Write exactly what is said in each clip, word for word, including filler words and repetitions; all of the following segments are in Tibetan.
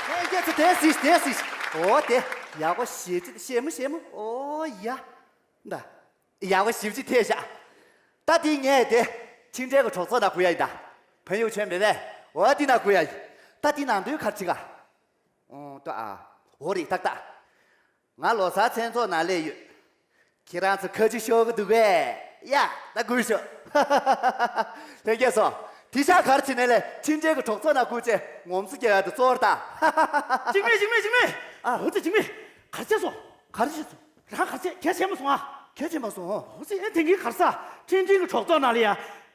ལྷན་རྒྱས་ཚོ་དེ་སྲིད་དེ་སྲིད། འོ་དེ་ཡག་པོ་ཞེ་ཅིག་ཞེ་མོ་ཞེ་མོ། འོ་ཡ། ད་ཡག་པོ་ཞེ་ཅིག་ཐེབས་ཤག་ད་དེ་ངས་དེ་ཕྲིན་ཕྲན་གྱི་གྲོགས་ཚོགས་ནང་བསྐུར་ཡ་ཡིན་ད། བོད་ཡུལ་ཆེན་མེད་པས། འོ་དེ་ནང་བསྐུར་ཡ་ཡིན། ད་དེ་ནང་དོན་ག་རེ་བྱེད་ག་ཨོ་ད་ཨ། འོ་རེད་ཏག་ཏག་ང་ལོ་གསར་མཚན་ཚོགས་ནང་སླེབས་ཡོད། ཁྱེད་རང་ཚོ་ཁ་མཆུ་ཤོར་གི་འདུག་གས། ཡ་ད་སྒུག་ཤོག་ལྷན་རྒྱས་ཚོ། དེང་སང་ག་རེ་བྱེད་ནས་ལས་ཕྲིན་ཕྲན་གྱི་གྲོགས་ཚོགས་ནང་བསྐུར་བྱས་ངོམ་སོ་རྒྱག་ཡ་དེ་གཙོ་བོར་བལྟ། འཇིགས་མེད། འཇིགས་མེད། འཇིགས་མེད། ཨ། འོ་ཙི་འཇིགས་མེད། ག་རེ་བྱས་སོང་། ག་རེ་བྱས་སོང་། རང་ག་རེ་བྱས། གལ་ཆེན་པོ་སོང་ཨ། གལ་ཆེན་པོ་སོང་། འོ་ཙི་ཨེ་དེང་གི་ག་རེ་ཟ། ཕྲིན་ཕྲན་གྱི་གྲོགས་ཚོགས་ནང་ལ་ཡ།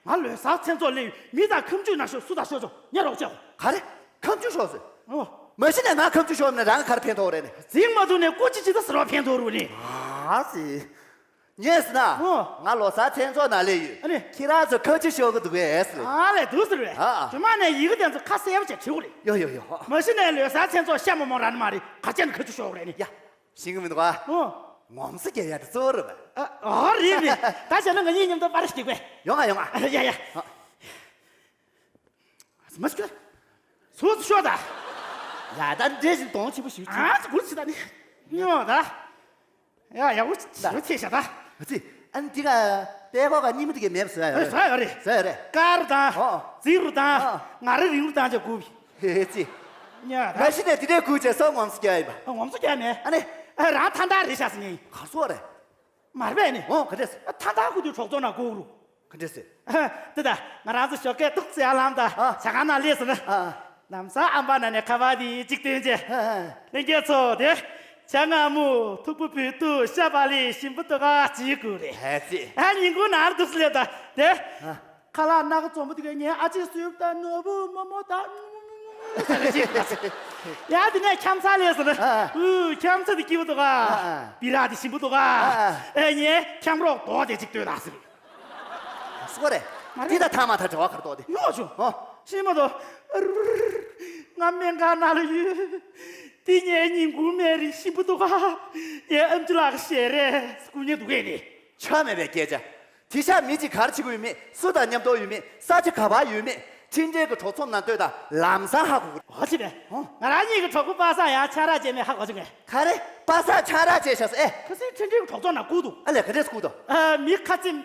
ང་ལོ་གསར་མཚན་ཚོགས་སླེབས་ཡོད། མི་དང་ཁ་མཆུ་ན་ཤོག་སུ་དང་ཤོག་ཅོག་ངས་རོགས་བྱས། ག་རེ། ཁ་མཆུ་ཤོར་སོང་། ཨོ། མ་གཞི་ནས་ང་ཁ་མཆུ་ཤོར་ནས་རང་ག་རེ་ཕན་ཐོགས་རེད་ནི། འཛིང་མ་ཐུབ་ནས་སྐུ་ཅི་ཅི་ད་ཟེར་བ་ཕན་ཐོགས་རུ་ནི། ཨ་ཙི། ངས་ཟེར་ན། ཨོ། ང་ལོ་གསར་མཚན་ཚོགས་ནང་སླེབས་ཡོད། ཨ་ནི། ཁྱེད་རང་ཚོ་ཁ་མཆུ་ཤོར་གི་འདུག་གས་ཟེར། ཨ་ལས་འདུག་ཟེར་བས། ཨ་ཨ། རྗེས་མ་ནས་ཡི་གེ་དེ་ཚོ་ཁ་གསལ་པོ་བྱས་བྲིས་དགོས་རེད། ཡོ་ཡོ་ཡོ། མ་གཞི་ནས་ལོ་གསར་མཚན་ཚོགས་ཤ་མོ་མོ་ར་ནི་མ་རེད། ག་ཅན་ཁ་མཆུ་ཤོར་རེད་ནི། ཡ། ཤེས་གི་མི་འདུག་ཨ། ཨོ། ངོམ་སོ་རྒྱག་ཡ་དེ་གཙོ་བོ་རེད་པ། ཨ་ཨོ་རེད་རེད། ད་བྱས་ན་ང་གཉིས་མཉམ་དུ་པར་ཞིག་དགོས། ཡོང་ང་ཡོང་ང་། ཡ་ཡ། ཨ། མ་ཤོད། སོ་སོ་ཤོད་ད། ཡ་ད་འདྲེ་བཞིན་གདོང་ཆེན་པོ་ཞིག་ཨ་ཙི་གུར་ཅི་ད་ནི། ཉོ་ད། ཡ་ཡག་པོ་ཞིག་ཐེ་ཤ་ད། ཨ་ཙི། ཨ་ནི་དེ་ག་པད་ཀོག་ག་སྙི་མོ་དེ་གའི་མེད་པ་བཟོ་ཡ་ཡོད་རེད། བཟོ་ཡ་ཡོད་རེད། བཟོ་ཡ་རེད། དཀར་དང་། ཨོ། རྫིག་རུ་དང་། ཨོ། ང་ར་རིང་རུ་དང་བཅས་དགོས་པས། ཨེ་ཙི། ཉོ་ད། མ་གཞི་ནས་དེ་འདྲའི་དགོས་བྱས་སོ་ངོམ་སོ་རྒྱག་ཡིན་པ། ངོམ་སོ་རྒྱག་མེད། ཨ་ནི། ཨ་རང་ཐང་ཐང་རེད་ཤག་ཟེར་ནི། ག་སོ་རེད། མར་པས་ནི། འོ་ག་འདྲས། ཐ་ཐ་ཁུ་དུས་གྲོགས་ཚོགས་ན་ལྐོག་རུ། ག་འདྲས་ཟེར། དེ་ད་ང་རང་ཚོ་ཞོགས་ཀས་ཏོག་ཙེ་ཡར་ལངས་ད། ཨ། ཇ་ཁང་ནང་སླེབས་སོང་ན། ཨ། ལམ་སང་ཨམ་པ་ན་ནས་ཁ་པར་དེ་གཅིག་སྟོན་བྱས། ཨ་ཨ། ལྷན་རྒྱས་ཚོ་དེ། བྱ་ང་མོ་ཐུག་པོ་བུ་ཏུ་ཤ་བ་ལི་ཞིམ་པོ་ཏོ་ག་ཅི་དགོས་རེད། ཨ་ཙི། ཨ་ཉིན་གུང་ནང་དུ་སླེབས་ད་དེ། ཨ། ཁ་ལག་སྣ་ཁ་འཛོམས་པོ་དེ་གས་ངའི་ཨ་ཅེ་སུས་ད་ནོར་བུ་མོ་མོ་ད། ཡ་དེ་ནས་འཁྱམ་ཚ་ལས་ཟེར་ན། ཨ་ཨ། ཨུ་འཁྱམ་ཚ་དེ་སྐྱིད་པོ་འདུག་ག་ཨ་ཨ། སྦི་རག་དེ་ཞིམ་པོ་འདུག་ག་ཨ་ཨ། ཨེ་ངས་འཁྱམ་རོགས་རྡོག་དེ་གཅིག་སྟོན་ད་ཟེར། སུ་ག་རེད། མ་རེད། དེ་ད་ཐ་མ་ཐ་བྲེལ་བ་གར་རྡོག་དེ། ཡོ་ཆུ། ཨོ། ཞིམ་པོ་འདུག་ང་སྨན་ཁང་ནང་ལ་ཡོད། དེ་ངའི་ཉིན་གུང་སྨན་རིན་ཞིམ་པོ་འདུག་ག་ངའི་ཨམ་ཆི་ལགས་ཞལ་རས་སྐུ་ཉེ་འདུག་གས་ནི། ཆ་མེད་པའི་སྐད་ཆ། དེ་ཤག་མི་གཅིག་ག་རེ་བྱེད་ཀྱི་ཡོད་མེད། སུ་དང་མཉམ་དུ་ཡོད་མེད། ས་ཆ་ག་པར་ཡོད་མེད། ཕྲིན་ཕྲན་གྱི་གྲོགས་ཚོགས་ནང་ལྟོས་དང་ལམ་སང་ཧ་གོ་གི་རེད། ཨོ་ཅི་རེད། ཨོ། ང་རང་གཉིས་ཀྱི་གྲོགས་པོ་པ་སངས་ཡང་ཆང་རག་བཅད་མེད་ཧ་གོ་ཅི་ངས། ག་རེ། པ་སངས་ཆང་རག་བཅད་ཤག་ཟེར་ཨེ། ཁ་སང་ཕྲིན་ཕྲན་གྱི་གྲོགས་ཚོགས་ནང་བསྐུར་འདུག་ཨ་ལས་ག་འདྲས་བསྐུར་འདུག་ཨ་མི་ཁ་ཚིམ།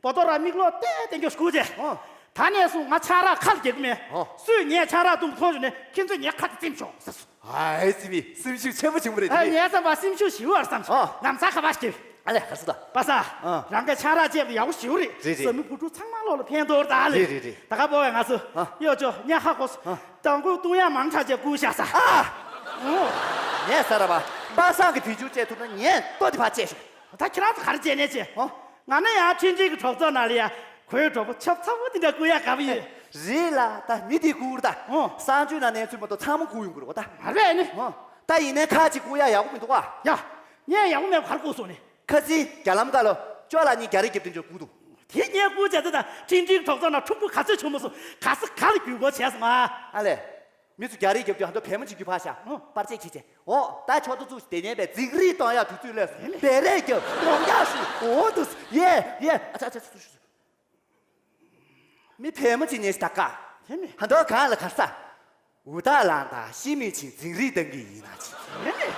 བོ་ཏོ་ར་མིག་ལོག་ཏེ་ཏེ་འགྱོ་སྐུ་ཅེ། ཨོ། ད་ནས་བཟུང་ང་ཆང་རག་ཁ་ལ་རྒྱག་གི་མེད། ཨོ། སུས་ངས་ཆང་རག་བཏུང་མཐོང་བྱུང་ནས་ཁྱེད་ཚོས་ངའི་ཁ་དེ་བཙེམ་ཤོག་ཟེར་སོང་། ཨ་ཨེ་ཙི་མི་སེམས་ཤུགས་ཆེན་པོ་བྱུང་བ་རེད་ཨ་དེ། ངས་བསམ་པ་སེམས་ཤུགས་ཞེ་པོ་བར་བསམ་བྱུང་། ཨོ། ལམ་སང་ཁ་པར་ཞིག་ཨ་ལས་ག་ཚོད་ད། པ་སངས། ཨ། རང་གིས་ཆང་རག་བཅད་པ་ཡག་པོ་ཞེ་པོ་རེད། རེད་རེད། བཟའ་མི་བུ་ཕྲུག་ཚང་མ་ལོག་ལ་ཕན་ཐོགས་ད་ལེ། རེད་རེད་རེད། ད་ག་པོ་བས་ང་ཚོ། ཨ། གཡོ་ཅོ་ཉ་ཧ་གོ་སོང་། ཨ། དང་པོ་བཏུང་ཡ་མང་དྲགས་བཅས་བསྐུར་བཞག་ས། ཨ། ཨོ། ངས་ཟེར་བ། པ་སངས་ཀྱིས་བེད་སྤྱོད་བཅད་ཐུབ་ན་ངས་ལྟོ་དེ་ཕར་བཅད་ཤོག་ད་ཁྱེད་རང་ཚོ་ག་རེ་བྱས་ནས་བྱས། ཨོ། ང་ནི་ཡང་ཕྲིན་ཕྲན་གྱི་གྲོགས་ཚོགས་ནང་ལ་ཡ། ཁོའི་གྲོགས་པོ་ཆབ་ཚ་པོ་དེ་འདྲ་བསྐུར་ཡ་དགའ་པོ་ཡོད། རེད་ལ་ད་མི་དེ་བསྐུར་ད། ཨོ། གསང་སྤྱོད་ནང་གནས་ཚུལ་མ་གཏོགས་ཚང་མ་བསྐུར་ཡོང་གི་རེད་གོ་ད། མ་རེད་ནི། ཨོ། ད་ཡིན་ནའི་ཁ་ཅིག་བསྐུར་ཡ་ཡག་པོ་མི་འདུག་ཨ། ཡ། ངས་ཡག་པོ་མེད་པ་ག་རེ་བསྐུར་སོང་ནི། ཁ་སང་རྒྱ་ལམ་ཁ་ལ་ཅོ་ལགས་གཉིས་རྒྱ་རི་རྒྱབ་དེ་འཇོག་བསྐུར་འདུག་དེ་ངས་བསྐུར་བྱས་ད་ད་ཕྲིན་ཕྲན་གྲོགས་ཚོགས་ནང་ཕྲུ་གུ་ག་ཚོད་བྱུང་མ་སོང་ག་ས་ག་ལ་རྒྱུག་སྒོ་བྱས་སོང་ཨ། ཨ་ལས། མི་ཚོ་རྒྱ་རི་རྒྱབ་དུས་ཧ་འདོད་བལ་མོ་ཅིག་རྒྱུག་ཕར་བཞག་ཨོ། པར་ཆས་ཁྱེར་བྱས། ཨོ། ད་ཆོག་ཏུ་ཚུགས་ཤིག་དེ་ཉན་པས་རྫིག་རིས་གཏོང་ཡག་དུས་ཚོད་སླེབས་སོང་། བེ་རེ་རྒྱབ་གདོང་རྒྱག་ཤིག་ཨོ་དུ་ཡེ་ཡེ་ཨ་ཆ་ཆ་ཆ་ཆ། མི་བལ་མོ་ཅིག་ཉན་ཤིག་ད་ཀ་དེ་མི། ཧ་འདོད་གང་ལ་གར་ས། འུ་ཐག་ལངས་དང་ཤི་མི་ཆིང་རྫིག་རིས་གཏང་གི་ཡིན་ན་ཆི། དེ་མི།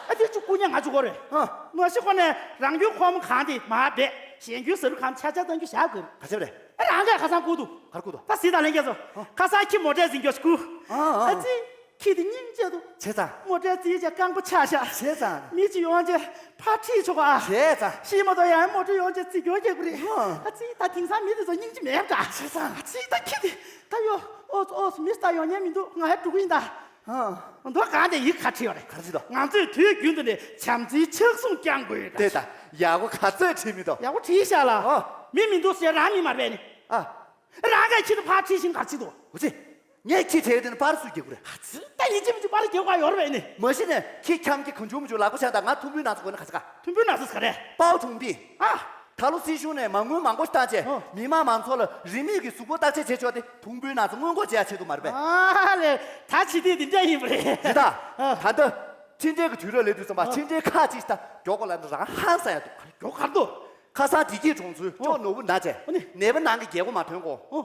ཨ་དེ་ཅུ་སྐུ་ཉག་ང་ཅུ་གོ་རེད། ཨ། མ་ཤི་ཁོ་ནས་རང་རྒྱུད་ཁོམ་གང་དེ་མ་བེད་གཞན་རྒྱུད་ཟ་རུ་གང་ཆ་ཆ་གཏང་རྒྱུ་བཞག་དགོས། ག་ཚོད་རེད། ཨ་རང་གས་ཁ་སང་བསྐུར་འདུག་གར་བསྐུར་འདུག་ད་སྲིད་དང་ལྷན་རྒྱས་ཚོ། ཨ། ཁ་སང་ཁྱི་མོ་ཊའི་འཛིན་སྐྱོར་བསྐུར། ཨ་ཨ། ཨ་ཙི། ཁྱི་དེ་སྙིང་རྗེ་འདུག་བྱས་ཙང་། མོ་ཊའི་རྩིས་བྱས་རྐང་པ་ཆག་ཤག་བྱས་ཙང་། མི་གཅིག་ཡོང་རྗེས་ཕར་ཁྲིད་ཆོག་ག་བྱས་ཙང་། ཤི་མ་གཏོགས་ཡང་མོ་ཊ་ཡོང་རྗེས་རྩིས་སྐྱོར་རྒྱག་དགོས་རེད། ཨ། ཨ་ཙི་ད་དེང་སང་མི་དེ་ཚོ་སྙིང་རྗེ་མེད་པ་འདྲ། བྱས་ཙང་། ཨ་ཙི་ད་ཁྱི་དེ་ད་ཡོ་ཨོ་ཙི་ཨོ་ཙི་མི་ད་ཡོང་ཉན་མི་འདུག་ང་ཧད་འགྲོ་གི་ཡིན་ད། ཨ། མདོ་གང་དེ་ཡིག་ཁ་ཁྲིད་ཡོད་རེད། ག་རེ་ཟེར་དོ། ང་ཚོས་དུས་རྒྱུན་དུ་ནས་བྱམས་བརྩེའི་ཕྱག་ཟུང་བརྐྱང་དགོས་ཡོད་དེ་ད། ད་ཡག་པོ་ག་ཚོད་ཁྲིད་མི་འདུག་ཡག་པོ་ཁྲིད་ཤག་ལ། ཨ། མི་མི་འདུག་ཟེར་རང་མི་མ་རེད་ནི། ཨ། རང་གིས་ཁྱི་དེ་ཕར་ཁྲིད་ཤིང་གར་ཁྲིད་དོ། འོ་ཙི། ངས་ཁྱི་དེ་དེ་ནི་པར་སུ་རྒྱག་གི་རེད། ཨ་ཙི། ད་ཡིན་གཅིག་མིན་གཅིག་པར་རྒྱག་པ་ཡོད་རེད་ནི། མ་གཞི་ནས་ཁྱི་འཁྱམ་གྱི་གང་བྱུང་མི་བྱུང་ལག་པ་ཆག་ད་ང་ཐུམ་འབུའི་ནང་ཚོ་གོ་ནི་ག་ཚ་ག་ཐུམ་འབུའི་ནང་ཚོ་ག་རེད། པའོ་ཐུང་པི། ཨ། ད་ལོ་སྲིད་གཞུང་ནས་མ་དངུལ་མང་པོ་བཏང་བྱས། ཨོ། མི་མང་མང་ཚོགས་ལ་རིན་མེད་ཀྱི་གཟུགས་པོ་བརྟག་དཔྱད་བྱེད་ཆོག་དེ་ཐུམ་འབུའི་ནང་ཚོ་སྔོན་འགོག་བྱེད་ཡ་ཆེད་དུ་མ་རེད་པས། ཨ་ལས། ད་ཕྱི་དེ་འདི་འདྲ་ཡིན་པ་རེད། རེད་ད། ཨ། ད་ལྟ། ཕྲིན་ཕྲན་གྱི་དུས་རབས་སླེབས་དུས་ཙམ་པ་ཨ། ཕྲིན་ཕྲན་ཁ་ཅིག་ད་མགྱོགས་པོ་ལ་རང་ཧང་སང་ཡ་འདུག་མགྱོགས་གར་འདུག་ཁ་སང་བདེ་སྐྱིད་གྲོང་ཚོའི་ཨོ། ཅོག་ནོར་བུ་ན་བྱས། ཨོ་ནི། ནད་པ་ནང་གི་རྒྱལ་སྒོ་མ་ཐོན་གོ་ཨོ།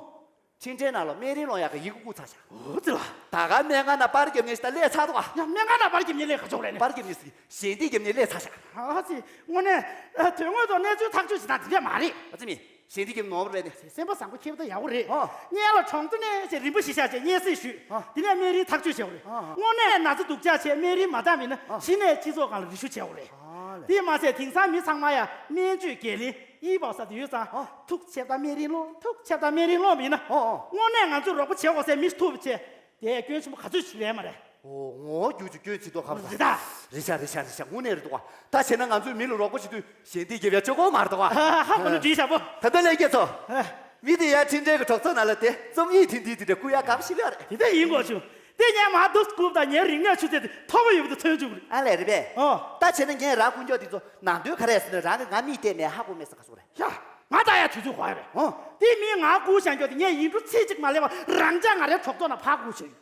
འཕྲིན་ཕྲན་ནང་ལ་སྨན་རིན་སློང་ཡག་གི་ཡི་གེ་བསྐུར་ཚར་ཤག་འོ་ཙི་ལ། ད་ག་སྨན་ཁང་ནང་པར་རྒྱབ་མཁན་ཞིག་ད་སླེབས་ཚར་འདུག་ག་ཡ་སྨན་ཁང་ནང་པར་རྒྱབ་མཁན་སླེབས་ག་ཅོག་རེད་ནས། པར་རྒྱབ་མཁན་ཞིག་ཞལ་འདེབས་རྒྱབ་མཁན་སླེབས་ཚར་ཤག་ཨ་ཙི། དངོས་གནས་ཨ། དོན་དངོས་ཐོག་གནས་ཚུལ་ཐག་གཅོད་བྱེད་སྟངས་དེ་འདྲ་མ་རེད། ཨ་ཙི་མི། ཞལ་འདེབས་རྒྱབ་ནོར་བ་རེད་ནས། སེམས་པ་བཟང་པོ་ཁྱེད་པ་ད་ཡག་པོ་རེད། ཨ། སྔོན་ལ་གྲོང་ཚོ་ནས་ཅིག་རིན་པོ་ཞིག་བཞག་བྱས་སྙན་སེང་ཞུས། ཨ། དེ་ནས་སྨན་རིན་ཐག་གཅོད་བྱས་པ་རེད། ཨ། དངོས་གནས་ན་ཚ་སྡུག་ཅག་བྱས་སྨན་རིན་མ་བཏང་བ་ཡིན་ན། ཨ། གཞི་ནས་སྤྱི་ཚོགས་སྒང་ལ་རེ་ཞུ་བྱས་པ་རེད། ཨ་ལས། དེས་མ་ཟད་དེང་སང་མི་ཚང་མ་ཡ་སྨན་བཅོས་འགན་ལེན་ཡིན་པ་ས་དེ་ཡོད་ཙང་། ཨ། ཐུགས་ཆེ་ད་སྨན་རིན་སློང་། ཐུགས་ཆེ་ད་སྨན་རིན་སློང་བ་ཡིན་ན། ཨ་ཨ། དངོས་གནས་ང་ཚོས་རོགས་པ་བྱེད་དགོས་སའི་མི་ཐུག་པ་བྱས། དེ་སྐྱོན་ཆེན་པོ་ག་ཚོད་ཞིག་རེད་མ་རེད། ཨོ། ངོ་བོ་འགྱུར་གྱི་སྐྱོན་ཆེ་མདོག་ཁ་པོ་རེད་ད། རེད་ཤག་རེད་ཤག་རེད་ཤག་དངོས་གནས་རེད་འདུག་ག་ད་བྱས་ན་ང་ཚོས་མི་ལ་རོགས་པ་བྱེད་དུས་ཞལ་འདེབས་རྒྱབ་ཡ་ཅོག་གོ་མ་རེད་འདུག་ག་ཧ་ཧ་ཧ། གོ་ནོ་བྲིས་ཤག་པོ། ད་ལྟ་ལྷན་རྒྱས་ཚོ། ཨ། མི་དེ་ཡ་འཕྲིན་ཕྲན་གྱི་གྲོགས་ཚོགས་ནང་ལ་དེ་རྩོམ་ཡིག་དེ་འདི་དེ་འདྲ་བསྐུར་ཡ་དགའ་པོ་ཞེ་དྲག་རེད། དེ་འདྲ་ཡིན་དགོས་བྱུང་། དེ་ངས་མ་གཏོགས་སྐུབ་དང་ངའི་རིག་གནས་ཆུ་ཚད་དེ་མཐོ་པོ་ཡོད་པ་དེ་མཚོན་བཅུག་པ་རེད། ཨ་ལས་རེད་པས། ཨོ། ད་བྱས་ན་ངས་རང་དཀོན་མཆོག་འདི་ཚོ་ནང་དོན་ག་རེ་ཟེར་ན་རང་གི་ང་མིག་བལྟས་མེད་ཧ་གོ་མེད་ཟེར་ག་སོགས་རེད། ཡ། ང་ད་ཡ་དུས་ཚོད་གོ་ཡ་རེད། ཨོ། དེ་མིན་ང་སྐུ་བཞེངས་རྒྱུ་དེ་ངས་ཡིན་འགྲོ་ཚིག་གཅིག་མ་ལས་པ་རང་ཅག་ང་རའི་གྲོགས་ཚོགས་ན་ཕར་སྐུ་བཞེངས་ཡོད།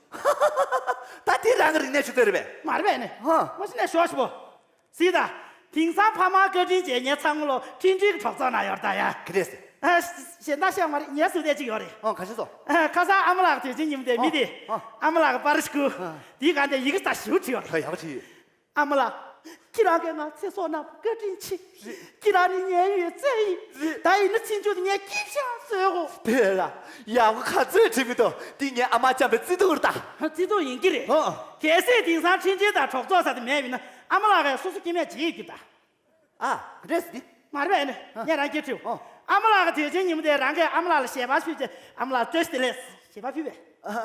ད་དེ་རང་གི་རིག་གནས་ཆུ་ཚད་རེད་པས། མ་རེད་པས་ནི། ཨོ། མ་གཞི་ནས་ཞོག་ཞི་པོ། གཟིགས་དང་། དེང་སང་ཕ་མར་བཀའ་དྲིན་རྗེས་ངའི་ཚང་མ་ལོ་འཕྲིན་ཕྲན་གྱི་གྲོགས་ཚོགས་ན་ཡོད་ད་ཡ། ག་རེ་ཟེར། ཨ། གཞན་དག་བཤད་མ་རེད། ངའི་ཟུར་དེ་གཅིག་ཡོད་རེད། ཨོ། ག་ཞིག་སོ། ཨ། ཁ་སང་ཨ་མ་ལགས་དུས་ཆེན་ཉིན་མོ་དེ་མི་དེ། ཨོ། ཨ་མ་ལགས་ཀྱི་པར་ཞིག་བསྐུར། ཨ། དེའི་སྒང་དེ་ཡི་གེ་ད་ཞིབ་བྲིས་ཡོད་རེད། ཡག་པོ་བྲིས་ཡོད། ཨ་མ་ལགས། ཁྱེད་རང་གིས་ང་ཚེ་སྲོག་གནང་བར་བཀའ་དྲིན་ཆེ། རེད། ཁྱེད་རང་ནི་ངའི་ཡོད་ཚད་ཡིན། རེད། ད་ཡིན་ན་ཚེ་མཇུག་ཏུ་ངས་སྐྱིད་ཤག་བཟོས་གོ། དེ་ལ་ཡག་པོ་ག་ཚོད་བྲིས་མི་འདུག་འདི་ངའི་ཨ་མ་བཅངས་པའི་བརྩེ་དུང་རེད་ད། བརྩེ་དུང་ཡིན་གྱི་རེད། ཨོ། གལ་སྲིད་དེང་སང་འཕྲིན་ཕྲན་དང་གྲོགས་ཚོགས་ཟེར་དེ་མེད་པ་ཡིན་ན་ཨ་མ་ལགས་ཀྱིས་སོ་སོ་སྐྱེ་དམན་བརྗེད་ཡོད་རྒྱུ་ད། ཨ། ག་འདྲས་སི་འདི། མ་རེད་པས་ནི། ཨ། ངས་རང་སྐད་འཕྲིན། ཨོ། ཨ་མ་ལགས་ཀྱི་དུས་ཆེན་ཉིན་མོ་དེ་རང་གིས་ཨ་མ་ལགས་ལ་ཞལ་པར་ཕུལ་རྗེས་ཨ་མ་ལགས་བཀྲ་ཤིས་བདེ་ལེགས་ཞལ་པར་ཕུལ་བས། ཨ།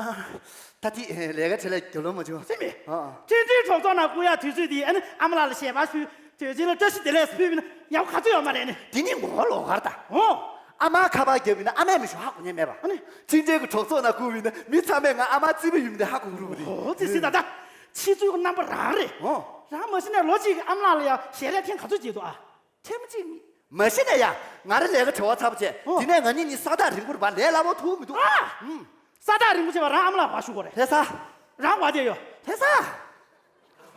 ད་དེ་ལས་ཀ་བྲེལ་ལ་རྒྱབ་ལོང་མ་བྱུང་། སེམས་མེད། ཨ། ཨ། འཕྲིན་ཕྲན་གྲོགས་ཚོགས་ནང་བསྐུར་ཡག་དུས་ཚོད་དེ་ཨ་ནི་ཨ་མ་ལགས་ལ་ཞལ་པར་ཕུལ། དུས་ཆེན་ལ་བཀྲ་ཤིས་བདེ་ལེགས་ཕུལ་བས་ན་ཡག་པོ་ག་ཚོད་ཡོད་མ་རེད་ནི། དེ་ནི་ངོ་བོ་ལོགས་ཀ་རེད་ད། ཨོ། ཨ་མ་ཁ་པར་རྒྱབ་ཡིན་ན་ཨ་མས་མི་ཞུ་ཧ་གོ་ཉན་མེད་པ། ཨ་ནི། འཕྲིན་ཕྲན་གྱི་གྲོགས་ཚོགས་ནང་བསྐུར་བས་ན་མི་ཚང་མས་ང་ཨ་མ་རྩིས་པ་ཡིན་མིན་དེ་ཧ་གོ་གི་རེད་པ་རེད། ཨོ་ཙི་ཙི་ད་ད། ཕྱི་ཚུལ་གྱི་རྣམ་པ་རང་རེད། ཨོ། རང་མ་གཞི་ནས་ལོ་གཅིག་གི་ཨ་མ་ལགས་ལ་ཡང་ཞལ་རས་ཐེངས་ག་ཚོད་བརྗེས་འདུག་ཨ། ཐེངས་མ་གཅིག་མིན། མ་གཞི་ནས་ཡ། ང་རང་ལས་ཀ་བྲེལ་བ་ཚ་པོ་བྱས། ཨོ། དེ་ནས་ང་གཉིས་གཉིས་ས་ཐག་རིང་པོ་རེད་པ། ལས་སླ་པོ་ཐུག་མི་འདུག་ཨ། ཨུམ། ས་ཐག་རིང་པོ་བྱས་པ་རང་ཨ་མ་ལགས་བ་ཞུ་དགོས་རེད། ལྷ་ས། རང་བ་དེ་ཡོད། ལྷ་ས། ཨ།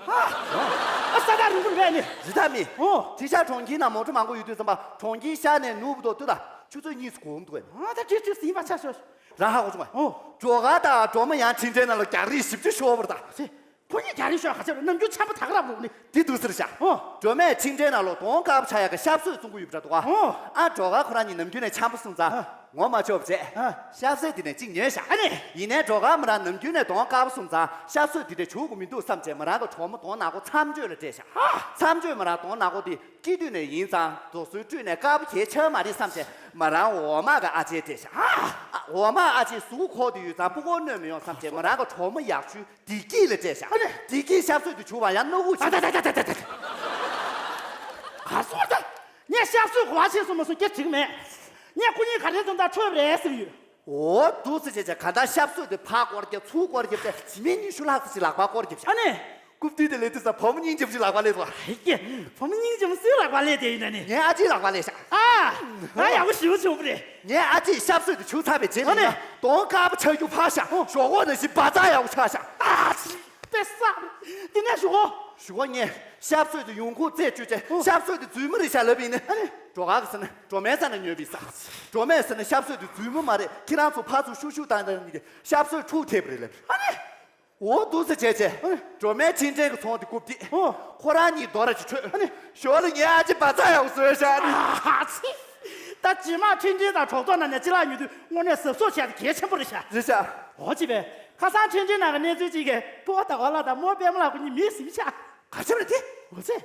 ཨ། ས་ཐག་རིང་པོ་རེད་པས་ནི། རི་དྭགས་མི། ཨོ། དེ་ཤར་གྲོང་ཁྱེར་ནང་མོ་ཊ་མང་པོ་ཡོད་དུས་ཙམ་པ་གྲོང་ཁྱེར་ཤར་ནས་ནུབ་བར་དུ་ལྟོས་དང་ཆུ་ཚོད་གཉིས་སུ་གོམ་འདུག་པས། ཨ། ད་དེ་དུས་ཟིན་པ་ཆ་ཤོག་རང་ཧ་གོ་བྱུང་བ། ཨོ། སྒྲོལ་དཀར་དང་སྒྲོལ་མ་ཡང་འཕྲིན་ཕྲན་ནང་ལ་རྒྱག་རེས་ཞིབ་ཅིག་ཤོར་བ་རེད་ད། ཁོ་གཉིས་རྒྱག་རེས་ཤོར་ག་ཚོད་རེད། ནམ་རྒྱུན་འཆམ་པོ་ད་ག་རང་འདུག་ནི། འདི་འདུག་ཟེར་བཞག་ཨོ། སྒྲོལ་མས་འཕྲིན་ཕྲན་ནང་ལ་གདོང་དཀར་པོ་ཆགས་ཡག་གི་ཞབས་སོར་བཙོང་གི་ཡོད་པ་འདྲ་འདུག་ག་ཨོ། ཨ། སྒྲོལ་དཀར་ཁོ་རང་གཉིས་ནམ་རྒྱུན་ནས་འཆམ་པོ་སོང་ཙང་། ཨ། ངོ་མ་ཆོད་པ་བྱས། ཨ། ཞབས་སོར་དེ་ནས་གཅིག་ཉོས་བཞག་ཨ་ནི། ཡིན་ནའི་སྒྲོལ་དཀར་མོ་རང་ནམ་རྒྱུན་ནས་གདོང་དཀར་པོ་སོང་ཙང་ཞབས་སོར་དེ་འདྲ་བྱུག་དགོས་མི་འདུག་བསམ་བྱས་མོ་རང་གི་གྲོགས་མོ་གདོང་ནག་པོ་མཚམས་གཅོད་ལ་སྤྲད་བཞག་ཨ། མཚམས་གཅོད་མོ་རང་གདོང་ནག་པོ་དེ་སྐྱེས་དུས་ནས་ཡིན་ཙང་རྡོ་སོལ་བཀྲུས་ནས་དཀར་པོ་གས་ཆགས་མ་རེད་བསམ་བྱས་མོ་རང་འོག་མ་གི་ཨ་ཅེར་སྤྲད་བཞག་ཨ། འོག་མ་ཨ་ཅེ་གཟུགས་ཁོག་དེ་ཡོད་ཙང་སྤུ་གུར་གནོད་མི་ཡོང་བསམ་བྱས་མོ་རང་གི་གྲོགས་མོ་ཡག་ཤོས་བདེ་སྐྱིད་ལ་སྤྲད་བཞག་ཨ་ནི། བདེ་སྐྱིད་ཞབས་སོར་དེ་བྱུག་པ་ཡང་སྣུག་ཁུག་ཨ། ཆགས། ད་ད་ད་ད་ད་ད། ག་སོང་ད། ངས་ཞབས་སོར་གོ་བ་ཆེ་སོང་མ་སོང་སྐད་འགྲིག་མེད། ངས་ཁོ་གཉིས་ག་རེ་བྱུང་ད་འཕྲོད་རེད་ཟེར་ཡོད། འོ་འདུག་སེ་བྱས་བྱས་ག་ད་ཞབས་སོར་དེ་ཕར་སྐོར་རྒྱབ་ཚུར་སྐོར་རྒྱབ་བྱས་བྱེ་མའི་ཉི་ཤུ་ལྷག་ཙམ་ཞིག་ལག་པར་སྐོར་རྒྱབ་བཞག་ཨ་ནི། རྐུབ་སྟེགས་དེ་སླེབས་དུས་ཙམ་བུ་མོ་སྙིང་རྗེ་པོ་ཞིག་ལག་པར་སླེབས་སོང་། ཧེ་ཀྱེ། བུ་མོ་སྙིང་རྗེ་མོ་སུའི་ལག་པར་སླེབས་བསྡད་ཡིན་ན་ནི། ངའི་ཨ་ཅེའི་ལག་པར་སླེབས་ཤག་ཨ། ད་ཡག་པོ་ཞེ་པོ་བྱུང་བ་རེད། ངའི་ཨ་ཅེས་ཞབས་སོར་དེ་བྱུགས་ཚར་བའི་རྗེས་ཨ་ནི། ནས་གདོང་དཀར་པོ་ཆགས་རྒྱུ་ཕར་བཞག་ཨོ། ཞོག་ཁོག་ནང་བཞིན་བ་ཙག་ཡག་པོ་ཆགས་ཤག་ཨ་ཙི། དེ་ས། དེ་ནས་ཞོག་ཁོག་ཞོག་ཁོག་ངས་ཞབས་སོར་དེ་ཡོང་ཁུངས་རྩད་གཅོད་བྱས། ཨོ། ཞབས་སོར་དེ་རྫུན་མ་རེད་ཤག་ལབ་ཡིན་ནི། ཨ་ནི། སྒྲོལ་དཀར་གྱིས་ཟེར་ན་སྒྲོལ་མའི་རྩ་ནས་ཉོས་པ་ཡིན་ས། སྒྲོལ་མས་ཟེར་ན་ཞབས་སོར་དེ་རྫུན་མ་མ་རེད། ཁྱེད་རང་ཚོ་ཕར་ཚུར་ཤུག་ཤུག་བཏང་བཏང་ནས་ཞབས་སོར་འཁྲུག་ཐེབས་པ་རེད་ལབ། ཨ་ནི། འོ་འདུག་སེ་བྱས་བྱས། ཨ། སྒྲོལ་མས་འཕྲིན་ཕྲན་གྱི་ཚོང་དེ་རྐུབ་སྟེགས། ཨོ། ཁོ་རང་གཉིས་རྡོ་ར་ཅིག་འཕྲོད། ཨ་ནི། ཞོར་ལ་ངའི་ཨ་ཅེ་བ་ཙག་ཡག་པོ་བཟོས་བཞག་ཨ་ནི། ཨ་ཙི། ད་རྗེས་མ་འཕྲིན་ཕྲན་དང་གྲོགས་ཚོགས་ནང་ནས་ཅི་ལགས་ཉོ་དུས་དངོས་གནས་གཟབ་གཟབ་བྱས་ཏེ་གལ་ཆེན་པོ་རེད་ཤག་རེད་ཤག་འོ་ཅི་བས། ཁ་སང་འཕྲིན་ཕྲན་ནང་གི་གནས་ཚུལ་ཅིག་གིས་སྤོ་བོ་ཟླ་བ་ལགས་དང་རྨོ་པད་མ་ལགས་ཁོ་གཉིས་མིས་ཟིན་ཤག་ག་ཅི་རེད་དེ། འོ་ཙི།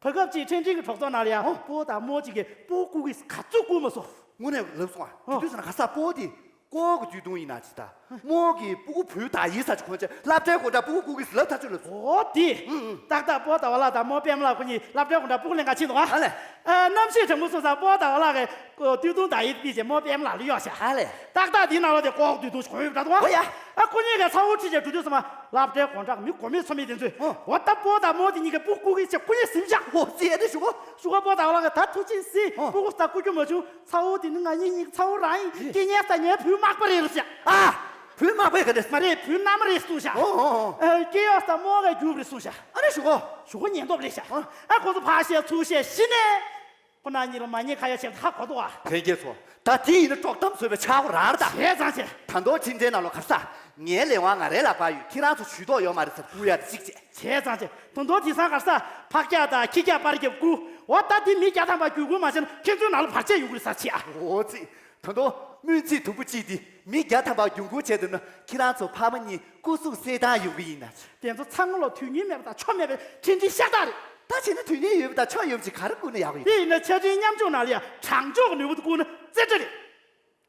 བར་སྐབས་ཅིག་འཕྲིན་ཕྲན་གྱི་གྲོགས་ཚོགས་ནང་ལ་ཡང་ཨོ། སྤོ་བོ་དང་རྨོ་གཅིག་གིས་སྤུ་གུ་བརྐུ་གི་ག་ཚོད་བརྐུས་མ་སོང་། དངོས་གནས་ལབ་སོང་ཨ། ཨོ། དེ་དུས་ཙམ་ན་ག་ས་སྤོ་བོ་དེ་ཀོ་གི་དུས་ཐུང་ཡིན་ན་ཅི་ད། རྨོ་གིས་སྤུ་གུ་བུ་ད་ཡིན་ས་ཅིག་གོན་བྱས་སློབ་གྲྭའི་སྒོ་འགྲམ་སྤུ་གུ་བརྐུ་གི་ལབ་ཐག་ཆོད་ལབ་སོང་། ཨོ་དེ། ཨུ་ཨུ། ཏག་ཏག་སྤོ་བོ་ཟླ་བ་ལགས་དང་རྨོ་པད་མ་ལགས་ཁོ་གཉིས་སློབ་གྲྭའི་སྒོ་འགྲམ་སྤུ་གུ་ལེན་ག་ཕྱིན་འདུག་ཨ། ཨ་ལས། ཨ། གནམ་གཤིས་གྲང་མོ་སོང་ཙང་སྤོ་བོ་ཟླ་བ་ལགས་ཀྱིས་དུས་ཐུང་ད་ཡིན་པས་བྱས་རྨོ་པད་མ་ལགས་ལ་གཡོག་བྱས། ཨ་ལས། ཏག་ཏག་དེའི་ནང་ལོགས་དེ་ཀོ་གི་དུས་ཐུང་ཞིག་གོན་ཡོད་པ་འདྲ་འདུག་ཨ། ཨོ་ཡ། ཨ་ཁོ་གཉིས་ཀས་ཚ་བོ་ཁྲིད་བྱས་འགྲོ་དུས་ཙམ་པ། སློབ་གྲྭའི་སྒོ་འགྲམ་མི་མགོ་མེད་མཚོ་མེད་དེ་ཚོས། ཨོ། འོ་ད་སྤོ་བོ་དང་རྨོ་དེ་གཉིས་ཀས་སྤུ་གུ་བརྐུ་གི་བྱས་ཁོ་གཉིས་ཟིན་བཞག་ཨོ་ཙི་ཨེ་དེ་ཞུ་གོ། ཞུ་གོ། སྤོ་བོ་ཟླ་བ་ལགས་ཀྱིས་ད་ཐུགས་རྗེ་གཟིགས། ཨོ། སྤུ་གུ་ད་བརྐུ་རྒྱུ་མ་བྱུང་། ཚ་བོ་དེ་ནི་ང་གཉིས་གཉིས་ཚ་བོ་རང་ཡིན། སྐྱེ་ཉལ་ས་ངའི་བུའི་མག་པ་རེད་ལབ་བཞག་ཨ། བུའི་མག་པས་ག་རེ། མ་རེད། བུའི་མནའ་མ་རེད་གསུངས་བཞག་ཨོ་ཨོ་ཨོ། ཨ། སྐྱེ་ཡག་ས་རྨོ་གིས་བསྒྱུར་བ་རེད་གསུངས་བཞག་ཨ་ནི་ཞུ་གོ། ཞུ་གོ། ཉན་སྟོབས་རེད་བཞག་ཨ། ཨ་ཁོ་ཚོ་ཕར་བཤད་ཚུར་བཤད་གཞི་ནས། ཁོ་ན་གཉིས་ལ་མ་ཉེས་ཁ་ཡ་བྱས་ཧ་གོ་འདུག་ཨ། ལྷན་རྒྱས་ཚོ། ད་དེ་ཡིན་ན་དཀྲོག་གཏམ་བཟོས་པའི་ཆག་སྒོ་རང་རེད་ད། བྱས་ཙང་བྱས། ད་དུང་ཁྲིམས་འཛིན་ནང་ལོགས་ག་ས། ངའི་ལས་དབང་ང་རའི་ལག་པར་ཡོད། ཁྱེད་རང་ཚོ་ཇུས་གཏོགས་ཡོད་མ་རེད་ཟེར་བསྐུར་ཡ་དེ་གཅིག་བྱས། བྱས་ཙང་བྱས། ད་དུང་དེང་སང་ག་ས། ཕག་སྐྱག་དང་ཁྱི་སྐྱག་པར་རྒྱབ་བསྐུར། འོ་ད་འདི་མི་བརྒྱ་ཐམ་པ་རྒྱུད་སྐུལ་མ་བྱས་ན་ཁྱེད་ཚོའི་ནང་ལ་བར་ཆད་ཡོང་གི་རེད་ཟེར་བྱས་ཨ། འོ་ཙི། ད་དུང་སྨོན་ཚིག་དུམ་བུ་གཅིག་འདི་མི་བརྒྱ་ཐམ་པ་རྒྱུད་སྐུལ་བྱས་འདུག་ན་ཁྱེད་རང་ཚོ་ཕ་མ་གཉིས་སྐུ་གཟུགས་གསལ་ཐང་ཡོང་གི་ཡིན་ན། དེ་ཚོ་ཚང་མ་ལོ་དུས་ངན་མེད་པ་དང་ཆོ་མེད་པའི་ཁྲིམས་འདི་ཤ་སྟག་རེད། ད་བྱས་ན་དུས་ངན་ཡོད་པ་དང་ཆོ་ཡོད་པ་ཅིག་ག་རེ་བསྐུར་ན་ཡག་གི་ཡོད། དེ་ཡིན་ན་ཆ་འཕྲིན་མཉམ་སྤྱོད་ནང་ལ་ཡང་དྲང་ཕྱོགས་ཀྱི་ནུས་པ་དེ་བསྐུར་ན་རྩེ་གྲ་རེད།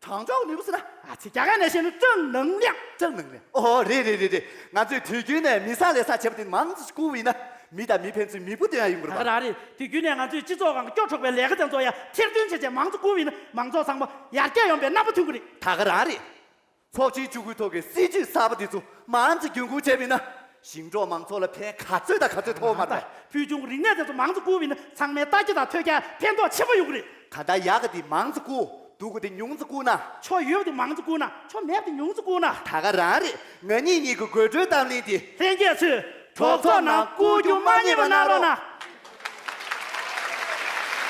དྲང་ཕྱོགས་ཀྱི་ནུས་པ་ཟེར་ན། ཨ་ཙི་རྒྱ་སྐད་ནས་བཤད་ན་ཀྲང་ནང་ལིང་། ཀྲང་ནང་ལིང་། ཨོ་རེད་རེད་རེད་རེད། ང་ཚོས་དུས་རྒྱུན་ནས་མི་བཟང་ལས་བཟང་བྱས་པ་དེ་མང་ཙམ་བསྐུར་བ་ཡིན་ན། མི་དང་མི་ཕན་ཚུན་མིག་དཔེ་སྟོན་ཡ་ཡོང་གི་རེད་པ། ད་ག་རང་རེད། དུས་རྒྱུན་ནས་ང་ཚོས་སྤྱི་ཚོགས་སྒང་གི་སྐྱོ་དྲགས་པའི་ལས་ཀ་དེ་ཚོ་ཡང་ཐེར་འདོན་བྱས་བྱས་མང་ཙམ་བསྐུར་བ་ཡིན་ན་མང་ཚོགས་ཚང་མ་ཡར་རྒྱས་ཡོང་པའི་རྣམ་པ་ཐོན་གི་རེད། ད་ག་རང་རེད། ཚོགས་ཆེན་བཅུ་དགུའི་ཐོག་གི་སྲིད་ཇུས་གསར་པ་དེ་ཚོ་མང་ཙམ་རྒྱུན་འཁྱོངས་བྱས་པ་ཡིན་ན། ཞིང་འབྲོག་མང་ཚོགས་ལ་ཕན་ག་ཚོད་དང་ག་ཚོད་ཐོགས་མ་རེད་པ། ཕུལ་བྱུང་རིག་གནས་དེ་ཚོ་མང་ཙམ་བསྐུར་བ་ཡིན་ན་ཚང་མའི་ལྟ་རྒྱ་དང་ཐོས་རྒྱ་ཕན་ཐོགས་ཆེན་པོ་ཡོང་གི་རེད། གང་ལྟར་ཡག་ག་དེ་མང་ཙམ་བསྐུར། སྡུག་ག་དེ་ཉུང་ཙམ་བསྐུར་ན། ཆོ་ཡོད་པ་དེ་མང་ཙམ་བསྐུར་ན། ཆོ་མེད་པ་དེ་ཉུང་ཙམ་བསྐུར་ན། ད་ག་རང་རེད། ང་གཉིས་གཉིས་ཀྱི་དགོད་བྲོའི་གཏམ་གླེང་དེ། ལྷན་རྒྱས་ཚོས་གྲོགས་ཚོགས་ནང་བསྐུར་རྒྱུ་མ་བསྙེལ་བ་གནང་རོགས་གནང་།